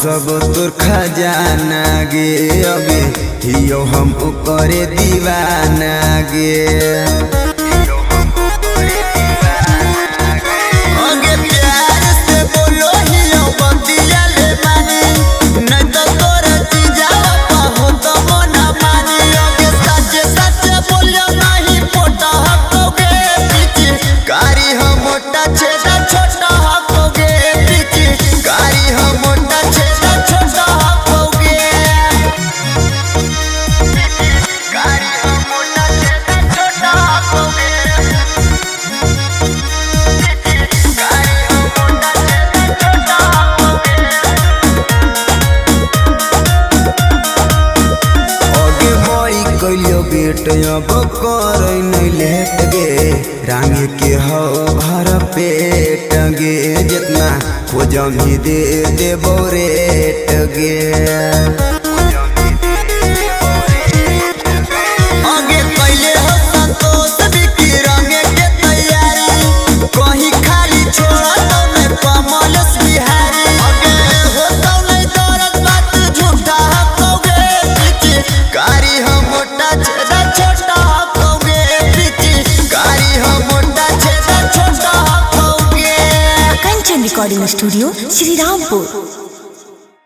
सब तोर खजाना गे अगे हियो हम ओकरे दीवाना गे। अगे प्यार से बोलो हियो बतिया ले मानी, नहीं तो तोर जीजावा हो तो मना मानी। अगे सच सच बोलो नहीं पोटा हकोगे पीछे कारी हम मोटा छेदा छोटा हकोगे पीछे कारी हम मोटा छेदा छोटा हकोगे कारी हम मोटा छेदा छोटा हकोगे कारी हम मोटा छेदा छोटा हकोगे। अगे बड़ी कैलियो बेट अब करे नहीं लेट गे रांगे के हो भर पेट गे जितना खोजम ही दे देबो रेट गे। आगे कैले हो संतोष बिकी रंगे के तैयारी, कहीं खाली छोड़ा तो मैं कमलेश बिहारी। आगे हो तो नहीं दर्द बात झूठा हकोगे पीछे कारी हम मोटा छेदा छोटा हकोगे पीछे कारी हम मोटा छेदा छोटा हकोगे। कंचन रिकॉर्डिंग स्टूडियो श्री रामपुर।